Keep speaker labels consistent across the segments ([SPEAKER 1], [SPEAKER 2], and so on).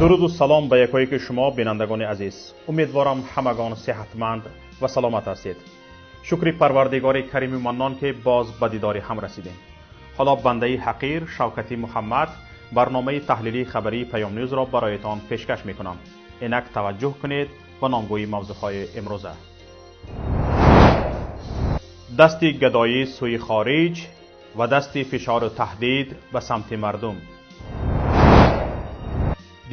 [SPEAKER 1] Дуруду салом ба якояки шумо, бинандагони азиз. Умедворам, ҳамагон сеҳатманд ва саломат ҳастед. Шукри Парвардигори Кариму Маннон, ки боз ба дидори ҳам расидем. Ҳоло бандаи ҳақир Шавкати Муҳаммад барномаи таҳлилии хабарии Паём Ньюзро бароятон пешкаш мекунам. Инак таваҷҷӯҳ кунед ба номгӯи мавзӯъҳои имрӯза. Дасти гадоӣ сӯи хориҷ ва дасти фишору таҳдид ба самти мардум.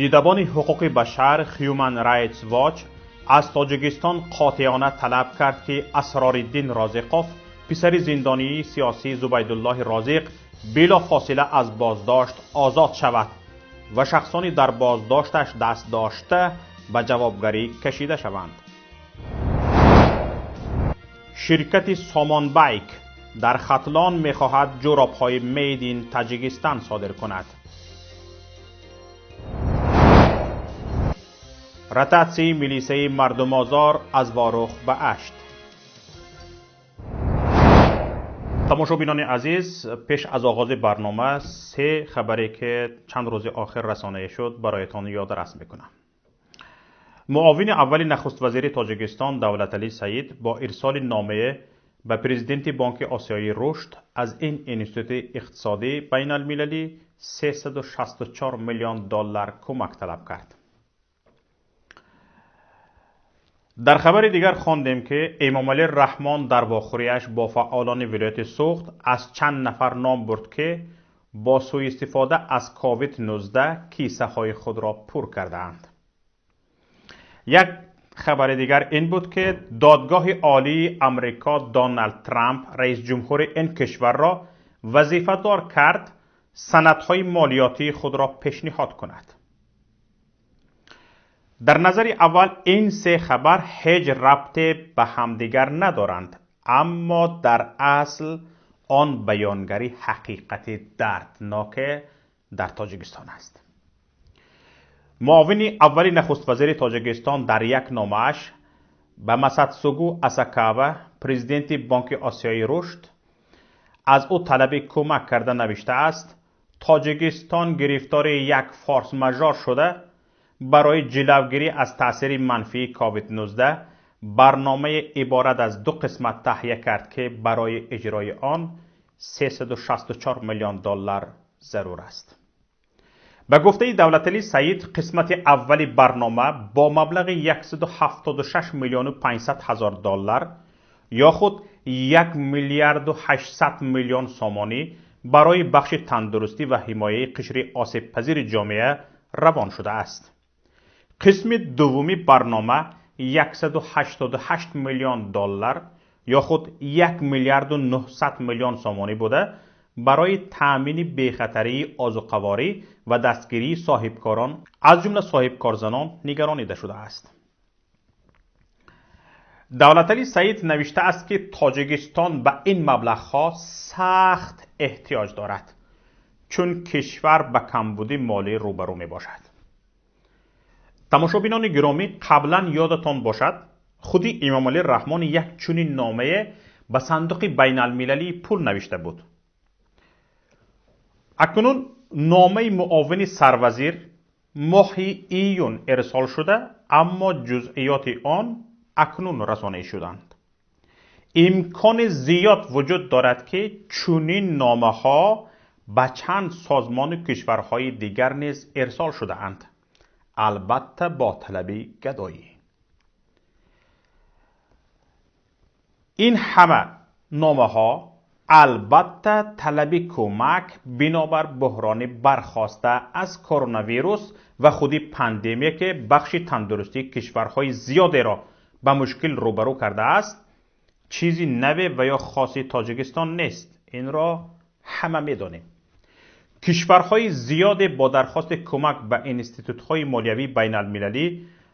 [SPEAKER 1] Дидабони ҳуқуқи башар Human Rights Watch аз Тоҷикистон қотеона талаб кард, ки Асрориддин Розиқов, писари зиндонии сиёсии Зубайдуллоҳи Розиқ, билофосила аз боздошт озод шавад ва шахсони дар боздошташ даст дошта ба ҷавобгарӣ кашида шаванд. Ширкати Сомонбайк дар Хатлон мехоҳад ҷӯробҳои Made in Таҷикистан содир кунад. Ротатсияи милисаи мардумозор аз Ворух ба Ашт. Тамошобинони азиз, пеш аз оғози барнома се хабаре, ки чанд рӯзи охир расонаӣ шуд, бароятон ёдрас мекунам. Муовини аввали нахуствазири Тоҷикистон Давлаталӣ Саид бо ирсоли номае ба президенти Бонки Осиёии Рушд аз ин институти иқтисодии байналмилалӣ 364 миллион доллар кӯмак талаб кард. Дар хабари дигар хондем, ки Эмомалӣ Раҳмон дар вохӯрияш бо фаъолони вилояти Суғд аз чанд нафар ном бурд, ки бо сӯистифода аз COVID-19 кисаҳои худро пур кардаанд. Як хабари дигар ин буд, ки Додгоҳи Олии Амрико Доналд Трамп, раис ҷумҳури ин кишварро вазифадор кард санадҳои молиётии худро пешниҳод кунад. Дар назари аввал ин се хабар ҳеҷ рабте ба ҳамдигар надоранд, аммо дар асл он баёнгари ҳақиқати дардноке дар Тоҷикистон аст. Муовини аввали нахуствазири Тоҷикистон дар як номааш ба Масатсугу Асакава, президенти Бонки Осиёи Рушд, аз ӯ талаби кӯмак карда навиштааст: Тоҷикистон гирифтори як форс-мажор шуда, барои ҷилавгирӣ аз таъсири манфии COVID-19 барномаи иборат аз ду қисмат таҳия кард, ки барои иҷрои он 364 миллион доллар зарур аст. Ба гуфтаи Давлаталӣ Саид, қисмати аввали барнома бо маблағи 176 миллиону 500 ҳазор доллар ё худ 1 миллиарду 800 миллион сомонӣ барои бахши тандурустӣ ва ҳимояи қишри осебпазири ҷомеа равон шудааст. Қисми дуввуми барнома 188 миллион доллар ё худ 1 миллиарду 900 миллион сомонӣ буда, барои таъмини бехатарии озуқаворӣ ва дастгирии соҳибкорон, аз ҷумла соҳибкорзанон, нигаронида шудааст. Давлаталӣ Саид навиштааст, ки Тоҷикистон ба ин маблағҳо сахт эҳтиёҷ дорад, чун кишвар ба камбуди молӣ рӯбарӯ мебошад. Тамошобинони гиромӣ, қаблан ёдатон бошад, худи Эмомалӣ Раҳмон як чунин номае ба Сандуқи байналмилалии пул навишта буд. Акнун номаи муовини сарвазир моҳи июн ирсол шуда, аммо ҷузъиёти он акнун расонаӣ шуданд. Имкони зиёд вуҷуд дорад, ки чунин номаҳо ба чанд созмону кишварҳои дигар низ ирсол шудаанд, албатта бо талаби гадоӣ. Ин ҳама номаҳо албатта талаби кӯмак бинобар буҳрони бархоста аз коронавирус ва худи пандемия, ки бахши тандурустии кишварҳои зиёдеро ба мушкил рӯбарӯ кардааст, чизи наве ва ё хоси Тоҷикистон нест. Инро ҳама медонем. Кишварҳои зиёде бо дархости кӯмак ба институтҳои молиявии байналмилалӣ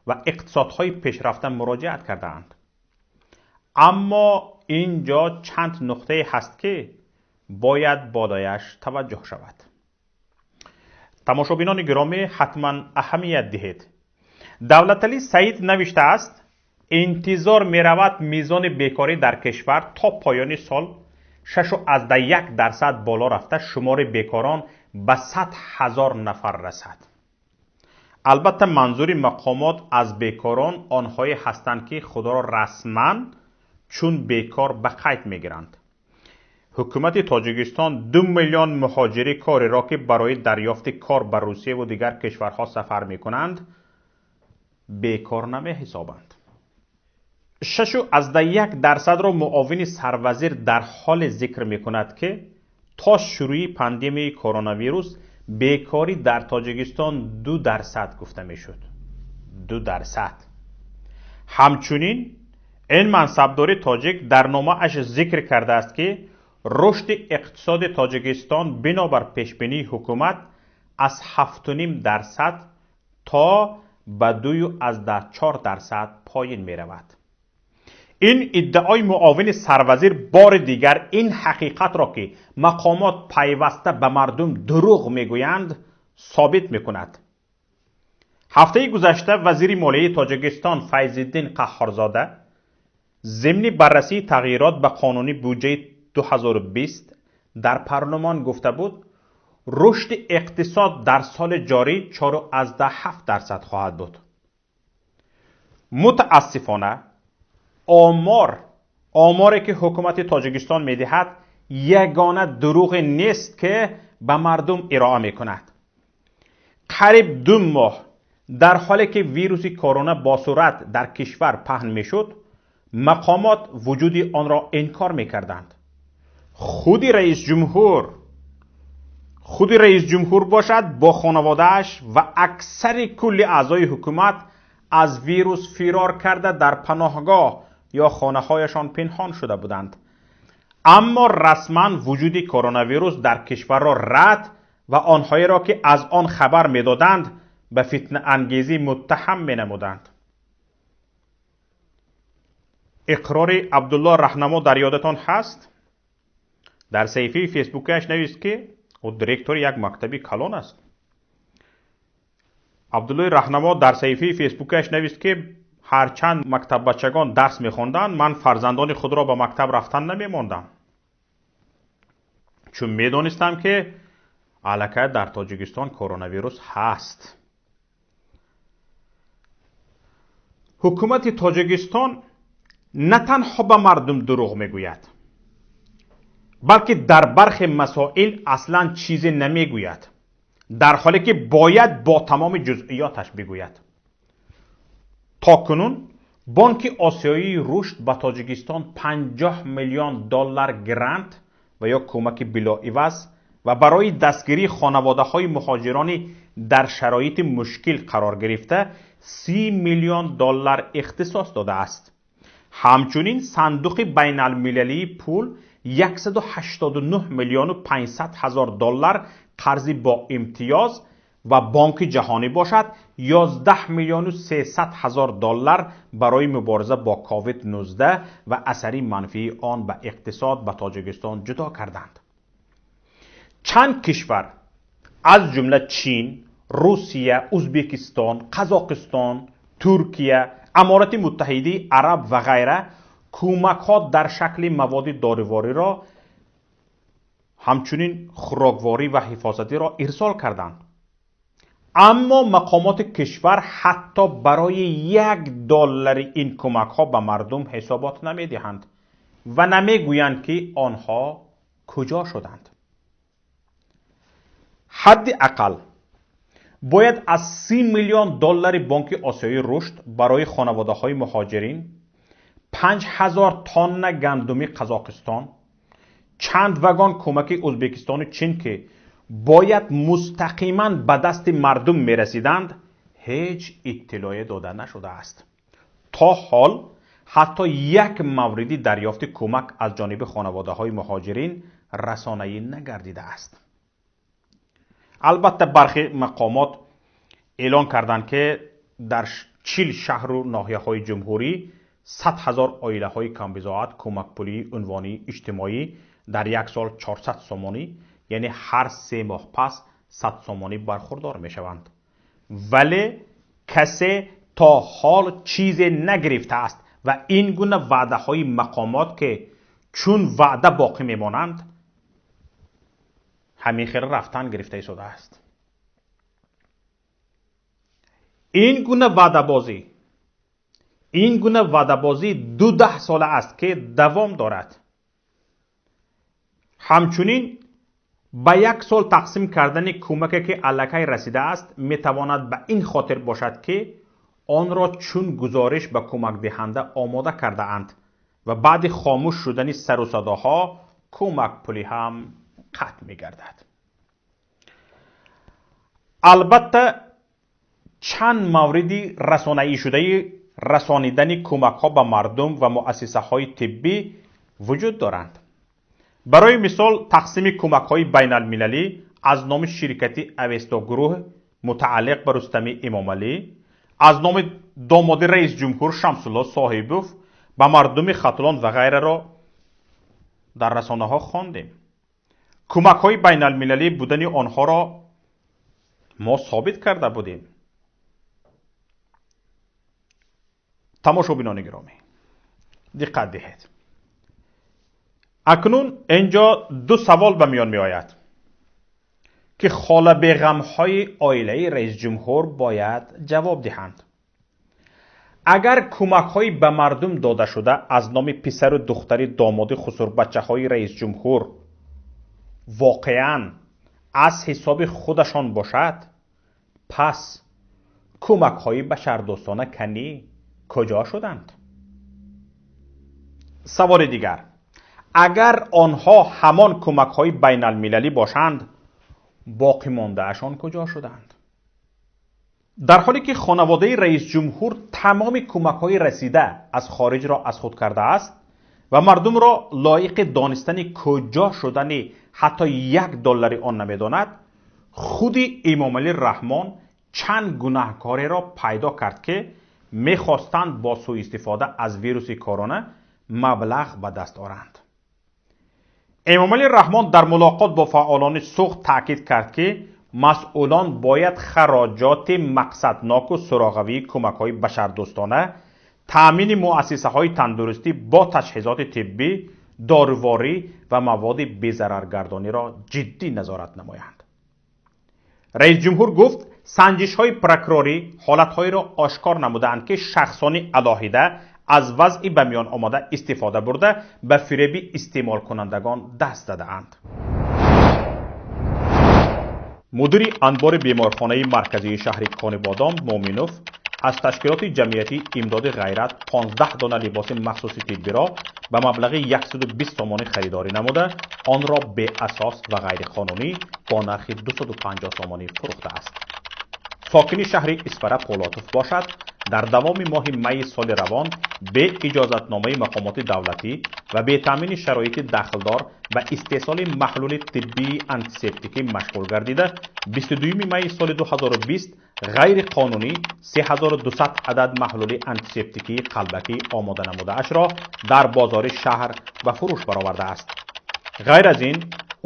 [SPEAKER 1] ва иқтисодҳои пешрафта муроҷиат кардаанд. Аммо ин ҷо чанд нуқтае ҳаст, ки бояд болояш таваҷҷӯҳ шавад. Тамошобинони гиромӣ, ҳатман аҳамият диҳед. Давлаталӣ Саид навиштааст: интизор меравад мизони бекорӣ дар кишвар то поёни сол 6,1% боло рафта, шумори бекорон ба 100 000 нафар расад. Албатта, манзури мақомот аз бекорон онҳое ҳастанд, ки худро расман чун бекор ба қайд мегиранд. Ҳукумати Тоҷикистон 2 миллион муҳоҷири кориро, ки барои дарёфти кор ба Русияву дигар кишварҳо сафар мекунанд, бекор намеҳисобанд. 6,1%-ро муовини сарвазир дар ҳоле зикр мекунад, ки то шурӯи пандемияи коронавирус бекорӣ дар Тоҷикистон 2% гуфта мешуд. 2%. Ҳамчунин ин мансабдори тоҷик дар номааш зикр кардааст, ки рушди иқтисоди Тоҷикистон бинобар пешбинии ҳукумат аз 7,5% то ба 2,4% поин меравад. Ин иддаои муовини сарвазир бори дигар ин ҳақиқатро, ки мақомот пайваста ба мардум дурӯғ мегӯянд, собит мекунад. Ҳафтаи гузашта вазири молияи Тоҷикистон Файзиддин Қаҳҳорзода зимни баррасии тағйирот ба қонуни буҷаи 2020 дар парлумон гуфта буд, рушди иқтисод дар соли ҷорӣ 4,7% хоҳад буд. Мутаассифона, оморе ки ҳукумати Тоҷикистон медиҳад, ягона дурӯғе нест, ки ба мардум ироа мекунад. Қариб 2 моҳ дар ҳоле ки вируси корона бо суръат дар кишвар паҳн мешуд, мақомот вуҷуди онро инкор мекарданд. Худи раисҷумҳур бошад, бо хонаводааш ва аксари кулли аъзои ҳукумат аз вирус фирор карда, дар паноҳгоҳ ё хонаҳояшон пинҳон шуда буданд. Аммо расман вуҷуди коронавирус дар кишварро рад ва онҳоеро, ки аз он хабар медоданд, ба фитнаангезӣ муттаҳам менамуданд. Иқрори Абдулло Раҳнамо дар ёдатон ҳаст? Дар саҳифаи фейсбукиаш навист, ки ӯ директори як мактаби калон аст. Абдуллои Раҳнамо дар саҳифаи фейсбукиаш навист, ки ҳарчанд мактаббачагон дарс мехонданд, ман фарзандони худро ба мактаб рафтан намемондам, чун медонистам, ки аллакай дар Тоҷикистон коронавирус ҳаст. Ҳукумати Тоҷикистон на танҳо ба мардум дурӯғ мегӯяд, балки дар бархе масоил аслан чизе намегӯяд, дар ҳоле ки бояд бо тамоми ҷузъиёташ бигӯяд. То кунун Бонки Осиёии рушд ба Тоҷикистон 50 миллион доллар грант ва ё кӯмаки билоиваз ва барои дастгирии хонаводаҳои муҳоҷирони дар шароити мушкил қарор гирифта 30 миллион доллар ихтисос додааст. Ҳамчунин Сандуқи байналмилалии пул 189 миллиону 500 ҳазор доллар қарзи бо имтиёз ва Бонки Ҷаҳонӣ бошад 11 миллиону 300 ҳазор доллар барои мубориза бо COVID-19 ва асари манфии он ба иқтисод ба Тоҷикистон ҷудо карданд. Чанд кишвар аз ҷумла Чин, Русия, Узбекистон, Қазоқистон, Туркия, Аморати Муттаҳидаи Араб ва ғайра кӯмакҳо дар шакли маводи дорувориро, ҳамчунин хӯрокворӣ ва ҳифозатиро ирсол карданд. Аммо мақомоти кишвар ҳатто барои 1 доллари ин кӯмакҳо ба мардум ҳисобот намедиҳанд ва намегӯянд, ки онҳо куҷо шуданд. Ҳадди ақал бояд аз 30 миллион доллари Бонки Осиёии рушд барои хонаводаҳои муҳоҷирин, 5000 тонна гандуми Қазоқистон, чанд вагон кӯмаки Ӯзбекистону Чин, ки бояд мустақиман ба дасти мардум мерасиданд, ҳеҷ иттилоъе дода нашудааст. То ҳол ҳатто як мавриди дарёфти кӯмак аз ҷониби хонаводаҳои муҳоҷирин расонаӣ нагардидааст. Албатта, бархе мақомот эълон карданд, ки дар 40 шаҳру ноҳияҳои ҷумҳурӣ 100 ҳазор оилаҳои камбизоат кӯмакпулии унвонии иҷтимоӣ дар як сол 400 сомонӣ, яъне ҳар 3 моҳ пас 100 сомонӣ бархурдор мешаванд. Вале касе то ҳол чизе нагирифтааст ва ин гуна ваъдаҳои мақомот, ки чун ваъда боқӣ мемонанд, ҳамин хел рафтан гирифта истодааст. Ин гуна ваъдабозӣ 20 сола аст, ки давом дорад. Ҳамчунин ба як сол тақсим кардани кӯмаке, ки аллакай расидааст, метавонад ба ин хотир бошад, ки онро чун гузориш ба кӯмакдиҳанда омода кардаанд ва баъди хомӯш шудани сару садоҳо кӯмакпулӣ ҳам қатъ мегардад. Албатта, чанд мавриди расонаӣшудаи расонидани кӯмакҳо ба мардум ва муассисаҳои тиббӣ вуҷуд доранд. Барои мисол, тақсими кӯмакҳои байналмилалӣ аз номи ширкати Авестогурӯҳ, мутааллиқ ба Рустами Эмомалӣ, аз номи домоди раисҷумҳур Шамсулло Соҳибов ба мардуми Хатлон ва ғайраро дар расонаҳо хондем. Кӯмакҳои байналмилалӣ будани онҳоро мо собит карда будем. Тамошобинони гиромӣ, диққат диҳед. Акнун инҷо ду савол ба миён меояд, ки холабеғамҳои оилаи раисҷумҳур бояд ҷавоб диҳанд. Агар кӯмакҳои ба мардум додашуда аз номи писару духтари домоди хусурбачаҳои раисҷумҳур воқеан аз ҳисоби худашон бошад, пас кӯмакҳои башардӯстона канӣ, куҷо шуданд? Саволи дигар: агар онҳо ҳамон кӯмакҳои байналмилалӣ бошанд, боқимондаашон куҷо шуданд? Дар ҳоле ки хонаводаи раисҷумҳур тамоми кӯмакҳои расида аз хориҷро аз худ кардааст ва мардумро лоиқи донистани куҷо шудани ҳатто 1 доллари он намедонад, худи Эмомалӣ Раҳмон чанд гунаҳкореро пайдо кард, ки мехостанд бо сӯистифода аз вируси корона маблағ ба даст оранд. Эмомалӣ Раҳмон дар мулоқот бо фаъолони Суғд таъкид кард, ки масъулон бояд хароҷоти мақсадноку суроғавии кӯмакҳои башардӯстона, таъмини муассисаҳои тандурустӣ бо таҷҳизоти тиббӣ, доруворӣ ва маводи безараргардониро ҷиддӣ назорат намоянд. Раисҷумҳур гуфт, санҷишҳои прокурорӣ ҳолатҳоеро ошкор намудаанд, ки шахсони алоҳида аз вазъи ба миён омода истифода бурда, ба фиреби истеъмолкунандагон даст задаанд. Мудири анбори беморхонаи марказии шаҳри Конибодом Муъминов аз ташкилоти ҷамъиятии «Имдоди ғайрат» 15 дона либоси махсуси тиббиро ба маблағи 120 сомонӣ харидорӣ намуда, онро беасос ва ғайриқонунӣ бо нархи 250 сомонӣ фурӯхтааст. Сокини шаҳри Исфара Полотов бошад, дар давоми моҳи майи соли равон бе иҷозатномаи мақомоти давлатӣ ва бетаъмини шароити дахлдор ба истеҳсоли маҳлули тиббии антисептикӣ машғул гардида, 22 майи соли 2020 ғайриқонунӣ 3200 адад маҳлули антисептикии қалбакӣ омода намудаашро дар бозори шаҳр ба фурӯш баровардааст. Ғайр аз ин,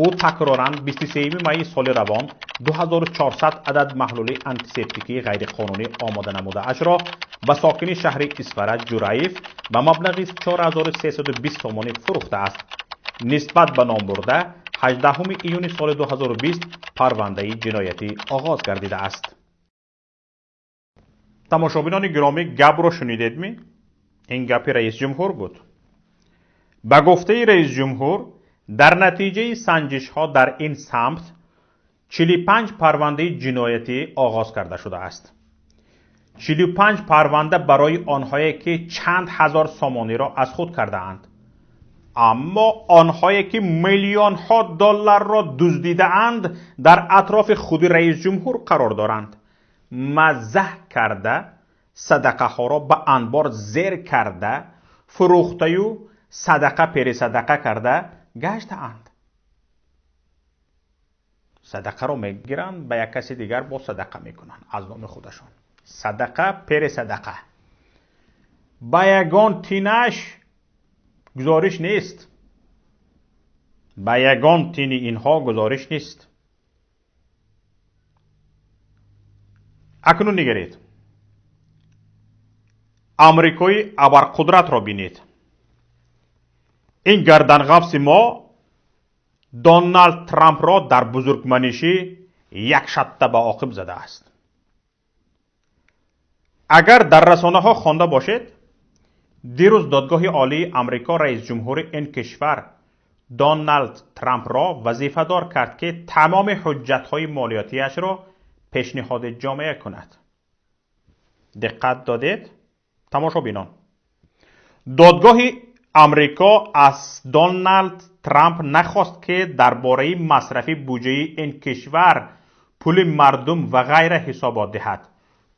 [SPEAKER 1] ӯ такроран 23 майи соли равон 2400 адад маҳлули антисептикии ғайриқонунӣ омода намудаашро ба сокини шаҳри Исфара Ҷураев ба маблағи 4320 сомонӣ фурӯхтааст. Нисбат ба номбурда 18 июни соли 2020 парвандаи ҷиноятӣ оғоз гардидааст. Тамошобинони гиромӣ, гапро шунидедмӣ? Ин гапи раисҷумҳур буд. Ба гуфтаи раисҷумҳур, дар натиҷаи санҷишҳо дар ин самт 45 парвандаи ҷиноятӣ оғоз карда шудааст. 45 парванда барои онҳое, ки чанд ҳазор сомониро аз худ кардаанд, аммо онҳое, ки миллионҳо долларро дуздидаанд, дар атрофи худи раисҷумҳур қарор доранд. Маззаҳ карда, садақаҳоро ба анбор зер карда, фурӯхтаю садақа пересадақа карда гаштаанд. Садақаро мегиранд, ба як каси дигар бо садақа мекунанд аз номи худашон. Садақа пересадақа. Ба ягон тинаш гузориш нест, ба ягон тини инҳо гузориш нест. Акнун нигаред, Амрикои абарқудратро бинед. Ин гарданғафси мо Доналд Трампро дар бузургманишӣ як шатта ба оқиб задааст. Агар дар расонаҳо хонда бошед, дирӯз додгоҳи олии Амрико раис ҷумҳури ин кишвар Доналд Трампро вазифадор кард, ки тамоми ҳуҷҷатҳои молиётиашро пешниҳоди ҷомеа кунад. Диққат додед, тамошобинон? Додгоҳи Амрико аз Доналд Трамп нахост, ки дар бораи масрафи буҷаи ин кишвар, пули мардум ва ғайра ҳисобот диҳад,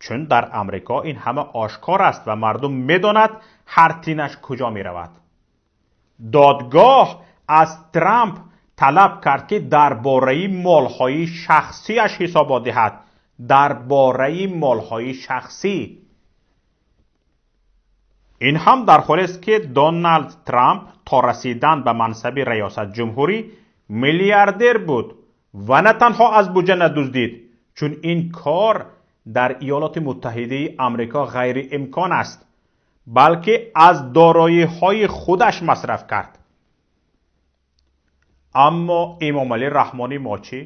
[SPEAKER 1] чун дар Амрико ин ҳама ошкор аст ва мардум медонад ҳар тинаш куҷо меравад. Додгоҳ аз Трамп талаб кард, ки дар бораи молҳои шахсиаш ҳисобот диҳад. Дар бораи молҳои шахсӣ. Ин ҳам дар ҳолест, ки Доналд Трамп то расидан ба мансаби раёсат ҷумҳурӣ миллиардер буд ва на танҳо аз буҷа надуздид, чун ин кор дар Иёлоти Муттаҳидаи Амрико ғайриимкон аст, балки аз дороиҳои худаш масраф кард. Аммо Эмомалӣ Раҳмони мо чӣ?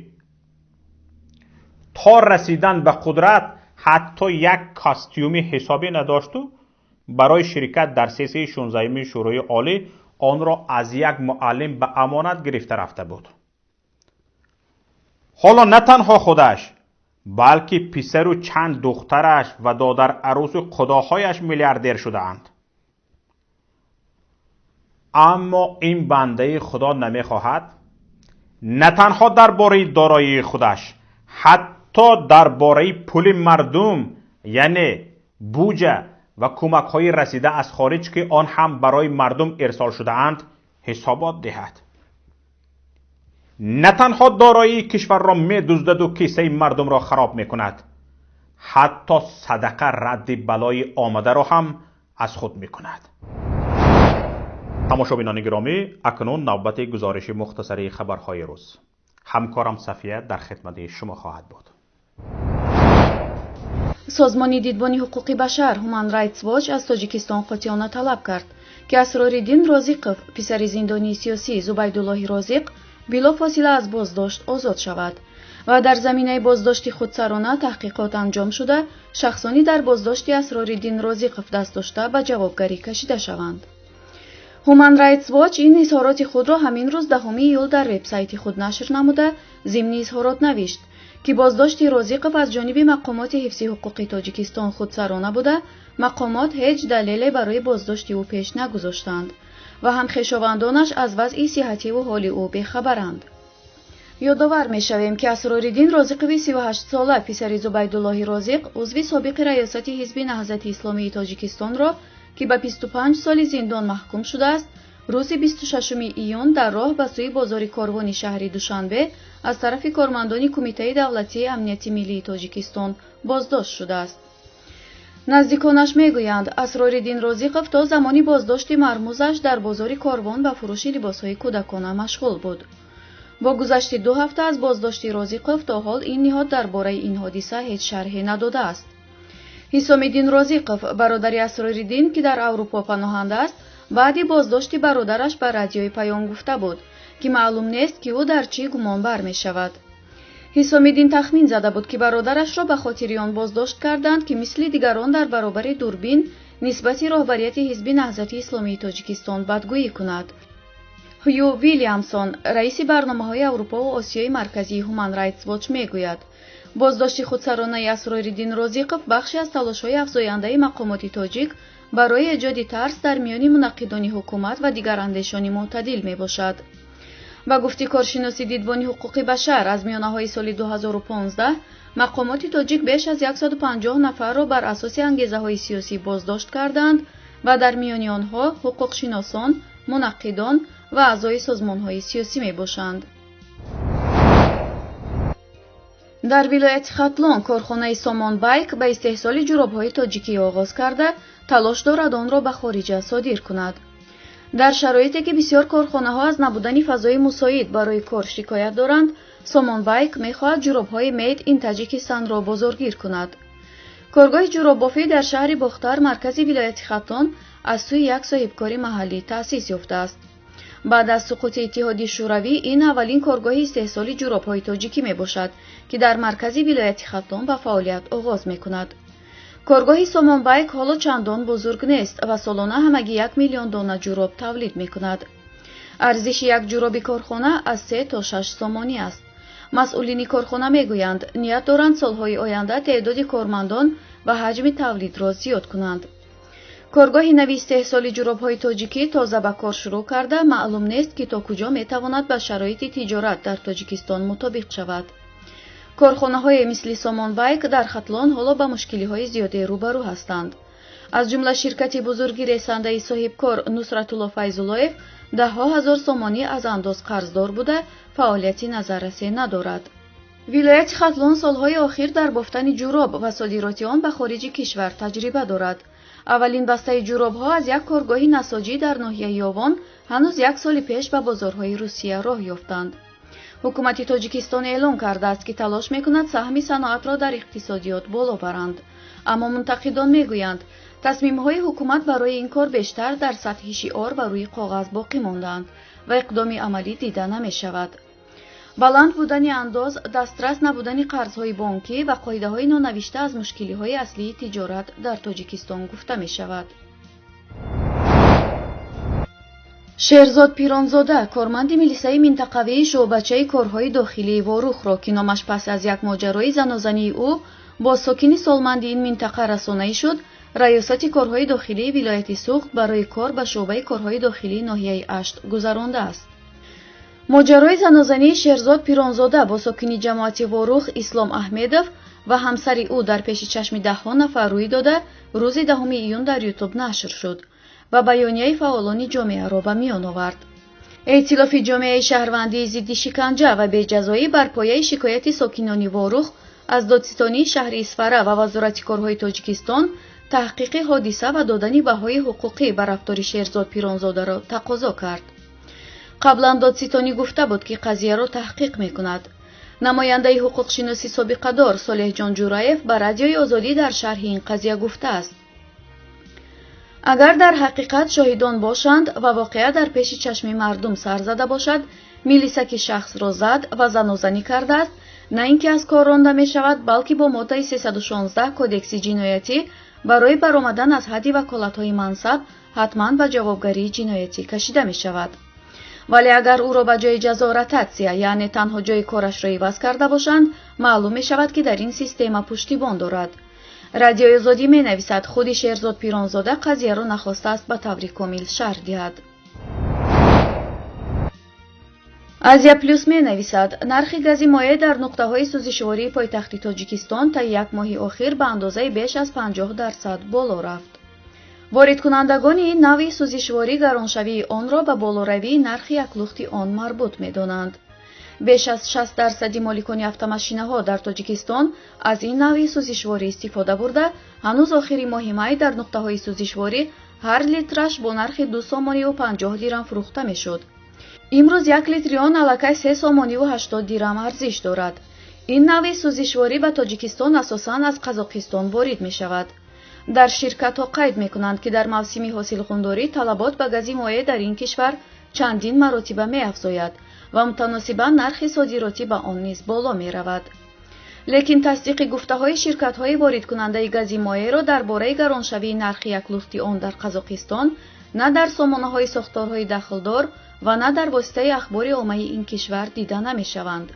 [SPEAKER 1] То расидан ба қудрат ҳатто як костюми ҳисобӣ надошту барои ширкат дар сессияи 16-уми Шӯрои Олӣ онро аз як муаллим ба амонат гирифта рафта буд. Ҳоло на танҳо худаш, балки писару чанд духтараш ва додар арӯсу қудоҳояш миллиардер шудаанд. Аммо ин бандаи Худо намехоҳад на танҳо дар бораи дороии худаш, ҳатто дар бораи пули мардум, яъне буҷа ва кӯмакҳои расида аз хориҷ, ки он ҳам барои мардум ирсол шудаанд, ҳисобот диҳад. На танҳо дороии кишварро медуздаду кисаи мардумро хароб мекунад, ҳатто садақа радди балои омадаро ҳам аз худ мекунад. Тамошобинони гиромӣ, акнун навбати гузориши мухтасари хабарҳои рӯз. Ҳамкорам Сафия дар хидмати шумо хоҳад буд.
[SPEAKER 2] Созмони дидбони ҳуқуқи башар Human Rights Watch аз Тоҷикистон қотеона талаб кард, ки Асрориддин Розиқов, писари зиндонии сиёсӣ Зубайдуллоҳи Розиқ, билофосила аз боздошт озод шавад ва дар заминаи боздошти худсарона таҳқиқот анҷом шуда, шахсони дар боздошти Асрориддин Розиқов даст дошта ба ҷавобгарӣ кашида шаванд. Human Rights Watch ин изҳороти худро ҳамин рӯз 10 июл дар вебсайти худ нашр намуда, зимни изҳорот навишт, ки боздошти Розиқов аз ҷониби мақомоти ҳифзи ҳуқуқи Тоҷикистон худсарона буда, мақомот ҳеҷ далеле барои боздошти ӯ пеш нагузоштанд ва ҳамхешовандонаш аз вазъи сиҳативу ҳоли ӯ бехабаранд. Ёдовар мешавем, ки Асрориддин Розиқови 38-сола, писари Зубайдуллоҳи Розиқ, узви собиқи раёсати ҳизби Наҳзати Исломии Тоҷикистонро, ки ба 25 соли зиндон маҳкум шудааст, рӯзи 26 июн дар роҳ ба сӯи бозори Корвони шаҳри Душанбе аз тарафи кормандони Кумитаи давлатии амнияти миллии Тоҷикистон боздошт шудааст. Наздиконаш мегӯянд, Асрориддин Розиқов то замони боздошти мармузаш дар бозори Корвон ба фурӯши либосҳои кӯдакона машғул буд. Бо гузашти 2 ҳафта аз боздошти Розиқов то ҳол ин ниҳод дар бораи ин ҳодиса ҳеҷ шарҳе надодааст. Ҳисомиддин Розиқов, бародари Асрориддин, ки дар Аврупо паноҳанда аст, баъди боздошти бародараш ба Радиои Паём гуфта буд, ки маълум нест, ки ӯ дар чӣ гумонбар мешавад. Ҳисомиддин тахмин зада буд, ки бародарашро ба хотири он боздошт карданд, ки мисли дигарон дар баробари дурбин нисбати роҳбарияти ҳизби Наҳзати Исломии Тоҷикистон бадгӯӣ кунад. Ҳю Вилямсон, раиси барномаҳои Аврупову Осиёи Марказии Human Rights Watch, мегӯяд, боздошти худсаронаи Асрориддин Розиқов бахше аз талошҳои афзояндаи мақомоти тоҷик барои эҷоди тарс дар миёни мунаққидони ҳукумат ва дигарандешони мӯътадил мебошад. Ба гуфти коршиноси дидбони ҳуқуқи башар, аз миёнаҳои соли 2015 мақомоти тоҷик беш аз 150 нафарро бар асоси ангезаҳои сиёсӣ боздошт карданд ва дар миёни онҳо ҳуқуқшиносон, мунаққидон ва аъзои созмонҳои сиёсӣ мебошанд. Дар вилояти Хатлон корхонаи Сомонбайк ба истеҳсоли ҷуробҳои тоҷикӣ оғоз карда, талош дорад онро ба хориҷа содир кунад. Дар шароите ки бисёр корхонаҳо аз набудани фазои мусоид барои кор шикоят доранд, Сомонбайк мехоҳад ҷуробҳои Made in Таҷикистанро бозоргир кунад. Коргоҳи ҷуроббофӣ дар шаҳри Бохтар, маркази вилояти Хатлон, аз сӯи як соҳибкори маҳаллӣ таъсис ёфтааст. Баъд аз суқути Иттиҳоди Шӯравӣ ин аввалин коргоҳи истеҳсоли ҷуробҳои тоҷикӣ мебошад, ки дар маркази вилояти Хатлон ба фаъолият оғоз мекунад. Коргоҳи Сомонбайк ҳоло чандон бузург нест ва солона ҳамагӣ 1 миллион дона ҷуроб тавлид мекунад. Арзиши як ҷуроби корхона аз 3 то 6 сомонӣ аст. Масъулини корхона мегӯянд, ният доранд солҳои оянда теъдоди кормандон ва ҳаҷми тавлидро зиёд кунанд. Коргоҳи нави истеҳсоли ҷуробҳои тоҷикӣ тоза ба кор шурӯъ карда, маълум нест, ки то куҷо метавонад ба шароити тиҷорат дар Тоҷикистон мутобиқ шавад. Корхонаҳое мисли Сомонбайк дар Хатлон ҳоло ба мушкилиҳои зиёде рӯбарӯ ҳастанд. Аз ҷумла ширкати бузурги ресандаи соҳибкор Нусратулло Файзуллоев даҳҳо ҳазор сомонӣ аз андоз қарздор буда, фаъолияти назаррасе надорад. Вилояти Хатлон солҳои охир дар бофтани ҷуроб ва содироти он ба хориҷи кишвар таҷриба дорад. Аввалин бастаи ҷуробҳо аз як коргоҳи насоҷӣ дар ноҳияи Ёвон ҳанӯз як соли пеш ба бозорҳои Русия роҳ ёфтанд. Ҳукумати Тоҷикистон эълон кардааст, ки талош мекунад саҳми саноатро дар иқтисодиёт боло баранд. Аммо мунтақидон мегӯянд, тасмимҳои ҳукумат барои ин кор бештар дар сатҳи шиор ва рӯи коғаз боқӣ мондаанд ва иқдоми амалӣ дида намешавад. Баланд будани андоз, дастрас набудани қарзҳои бонкӣ ва қоидаҳои нонавишта аз мушкилиҳои аслии тиҷорат дар Тоҷикистон гуфта мешавад. Шерзод Пиронзода, корманди милисаи минтақавии шӯъбачаи корҳои дохилии Ворухро, ки номаш пас аз як моҷарои занозании ӯ бо сокини солманди ин минтақа расонаӣ шуд, раёсати корҳои дохилии вилояти Суғд барои кор ба шӯъбаи корҳои дохилии ноҳияи Ашт гузарондааст. Моҷарои занозании Шерзод Пиронзода бо сокини ҷамоати Ворух Ислом Аҳмедов ва ҳамсари ӯ дар пеши чашми даҳҳо нафар рӯй дода, рӯзи 10 июн дар Ютуб нашр шуд ва баёнияи фаъолони ҷомеаро ба миён овард. Эътилофи ҷомеаи шаҳрвандии зидди шиканҷа ва беҷазоӣ бар пояи шикояти сокинони Ворух аз додситонии шаҳри Исфара ва Вазорати корҳои Тоҷикистон таҳқиқи ҳодиса ва додани баҳои ҳуқуқӣ ба рафтори Шерзод Пиронзодаро тақозо кард. Қаблан додситонӣ гуфта буд, ки қазияро таҳқиқ мекунад. Намояндаи ҳуқуқшиноси собиқадор Солеҳҷон Ҷураев ба Радиои Озодӣ дар шарҳи ин қазия гуфтааст: агар дар ҳақиқат шоҳидон бошанд ва воқеа дар пеши чашми мардум сар зада бошад, милиса ки шахсро зад ва занозанӣ кардааст, на ин ки аз кор ронда мешавад, балки бо моддаи 316 кодекси ҷиноятӣ барои баромадан аз ҳадди ваколатҳои мансаб ҳатман ба ҷавобгарии ҷиноятӣ кашида мешавад. Вале агар ӯро ба ҷои ҷазо ротатсия, яъне танҳо ҷои корашро иваз карда бошанд, маълум мешавад, ки дар ин система пуштибон дорад. Радиои Озодӣ менависад, худи Шерзод Пиронзода қазияро нахостааст ба таври комил шарҳ диҳад. Азия Плюс менависад, нархи гази моеъ дар нуқтаҳои сӯзишвории пойтахти Тоҷикистон таи як моҳи охир ба андозаи беш аз 50% боло рафт. Воридкунандагони ин навъи сӯзишворӣ гароншавии онро ба болоравии нархи яклухти он марбут медонанд. Беш аз 60% моликони автомашинаҳо дар Тоҷикистон аз ин навъи сӯзишворӣ истифода бурда, ҳанӯз охири моҳи май дар нуқтаҳои сӯзишворӣ ҳар литраш бо нархи 2 сомониву 50 дирам фурӯхта мешуд. Имрӯз як литри он аллакай 3 сомониву 80 дирам арзиш дорад. Ин навъи сӯзишворӣ ба Тоҷикистон асосан аз Қазоқистон ворид мешавад. Дар ширкатҳо қайд мекунанд, ки дар мавсими ҳосилхундорӣ талабот ба гази моеъ дар ин кишвар чандин маротиба меафзояд ва мутаносибан нархи содиротӣ ба он низ боло меравад. Лекин тасдиқи гуфтаҳои ширкатҳои воридкунандаи гази моеъро дар бораи гароншавии нархи яклухти он дар Қазоқистон на дар сомонаҳои сохторҳои дахлдор ва на дар воситаи ахбори оммаи ин кишвар дида намешаванд.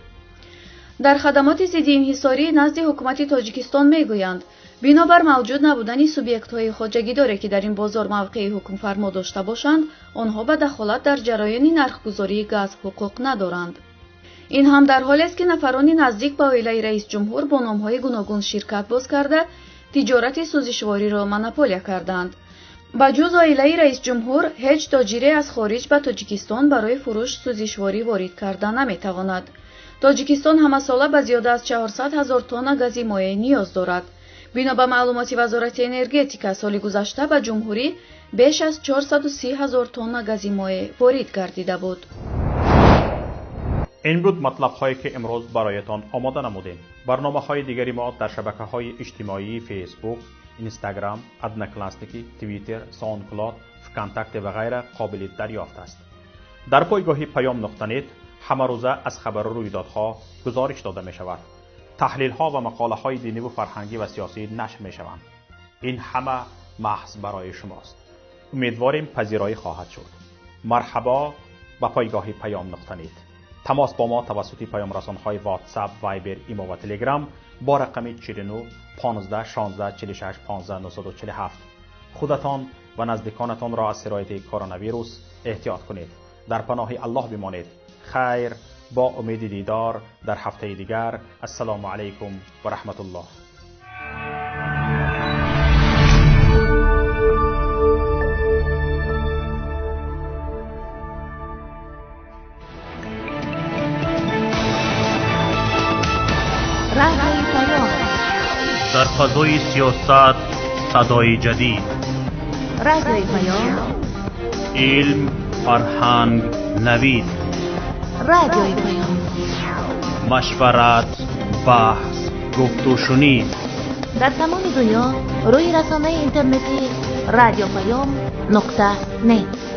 [SPEAKER 2] Дар хадамоти зидди инҳисорӣ назди ҳукумати Тоҷикистон мегӯянд, бинобар мавҷуд набудани субъектҳои хоҷагидоре, ки дар ин бозор мавқеи ҳукмфармо дошта бошанд, онҳо ба дахолат дар ҷараёни нархгузории газ ҳуқуқ надоранд. Ин ҳам дар ҳолест, ки нафарони наздик ба оилаи раисҷумҳур бо номҳои гуногун ширкат боз карда, тиҷорати сӯзишвориро монополия карданд. Ба ҷуз оилаи раисҷумҳур, ҳеҷ тоҷире аз хориҷ ба Тоҷикистон барои фурӯш сӯзишворӣ ворид карда наметавонад. Тоҷикистон ҳамасола ба зиёда аз 400 ҳазор тонна гази моеъ ниёз дорад. Бино ба маълумоти Вазорати энергетика, соли гузашта ба ҷумҳурӣ беш аз 430 ҳазор тонна гази моеъ ворид гардида буд.
[SPEAKER 1] Ин буд матлабҳое, ки имрӯз бароятон омода намудем. Барномаҳои дигари мо дар шабакаҳои иҷтимоии Фейсбук, Инстаграм, Одноклассники, Твиттер, Саундклауд, ВКонтакте ва ғайра қобили дарёфт аст. Дар пойгоҳи паём.нет ҳамарӯза аз хабару рӯйдодҳо гузориш дода мешавад. Таҳлилҳо ва мақолаҳои диниву фарҳангӣ ва сиёсӣ нашр мешаванд. Ин ҳама маҳз барои шумост. Умедворем пазироӣ хоҳад шуд. Марҳабо ба пойгоҳи Паём нуқта нет. Тамос бо мо тавассути паёмрасонҳои WhatsApp, Viber, Имо ва Telegram бо рақами 49 15 16 46 15 947. Худатон ва наздиконатонро аз сирояти коронавирус эҳтиёт кунед. Дар паноҳи Аллоҳ бимонед. Хайр, бо умеди дидор дар ҳафтаи дигар. Ассалому алайкум ва раҳматуллоҳ.
[SPEAKER 3] Дар фазои сиёсат садои ҷадид,
[SPEAKER 4] Радиои Паём,
[SPEAKER 3] илм, фарҳанг, навид,
[SPEAKER 4] Радиои Паём,
[SPEAKER 3] машварат, баҳс, гуфтушунид.
[SPEAKER 4] Дар тамоми дунё рӯи расонаи интернетӣ радиопаём нуқта нет.